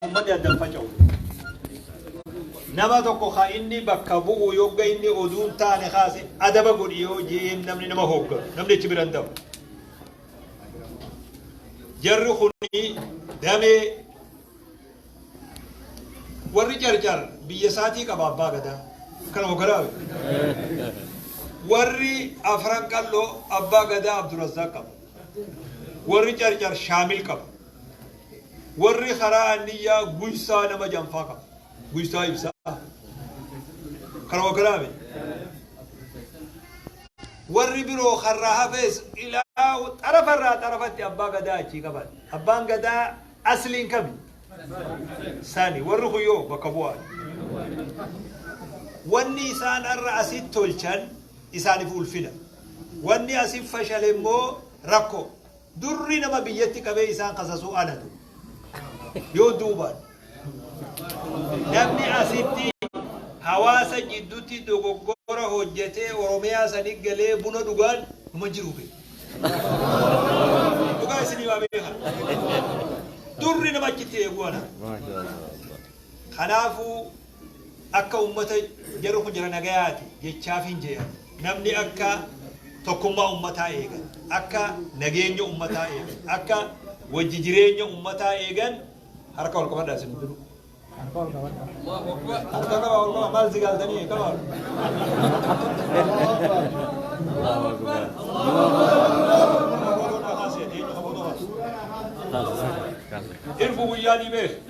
Uummanni adda hin faca'u. Nama tokko ka inni bakka bu'u yogga inni oduun taane kaase adaba godhi yoo jeen namni nama hoogganu namni achi bira hin dabu. Jarri kuni damee warri Carcar biyya isaatii qaba abbaa gadaa. Kana hogganaa warri Afran Qalloo abbaa gadaa Abdurrazzaaq qaba. Warri Carcar Shaamil qaba. Warri karaa Anniyyaa Guysaa nama janfaa qaba. Guysaa Ibsaa. Kana hogganaa warri biroo karraa hafees ilaa xarafarraa xarafatti abbaa gadaa achii qaban. Abbaan gadaa asliin kami? Sani. Warri kun yoo bakka bu'aa. Wanni isaan har'a asitti tolchan isaaniif ulfina. Wanni asit fashale immoo rakkoo. Durri nama biyyatti qabee isaan kasasuu anatu. Yoo duubaan. Namni asitti hawaasa jidduutti dogoggora hojjetee Oromiyaa sani galee buna dhugaan numa jiru be. Dhugaa isinii waa beeka. Durri nama achitti eeguu ana. Kanaafuu akka ummata jarri kun jara nagayaati jechaaf hin jeeyan. Namni akka tokkummaa ummataa eegan, akka nageenya ummataa eegan, akka wajji jireenya ummataa eegan harka ol qabadhaa isin hundinuu. Harka qaba ol qaba maal si gaaltanii qaba ol. Irbu guyyaa ni beeku.